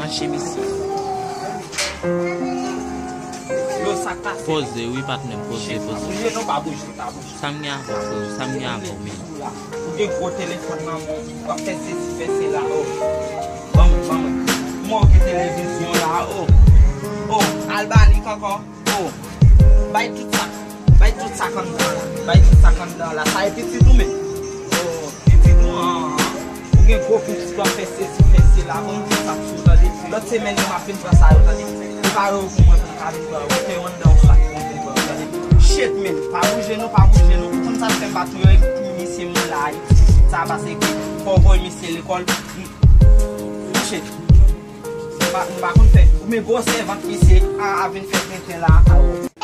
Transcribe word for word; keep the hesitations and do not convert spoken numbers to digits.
Chemiz. Yo, sa k pase? Poze, wi, patnè m, poze, poze. Pa bouje, non, pa bouje, pa bouje. Sa m gen avè w, frè? Sa m gen avè w menm? Ou gen gwo telefòn nan men w, w ap fè sesi, fè sela, o. Ban mwen, ban mwen. Mwen gen televizyon la, o. O, al ba li ankò. O, bay tout sa. Bay tout sa k anndan la. Bay tout sa k anndan la. Sa e pitit ou menm? O, pitit ou an. Ou gen gwo pitit w ap fè sesi, fè sela. Ban m di sa pou ou tande. Lòt semèn yo m ap vin pran sa yo tande. Prepare w pou mwen pou m ka vin pran yo. Mete yo anndan yon sak pou m vin pran yo tande. Shit, men. Pa bouje non, pa bouje non. Ou konn sa k fè m pa touye misye moun la a. Sa pase ke fò w voye misye lekòl. Shit. M pa, m pa konn fè. Ou men gwo sèvant misye a, a vin fè tenten la a.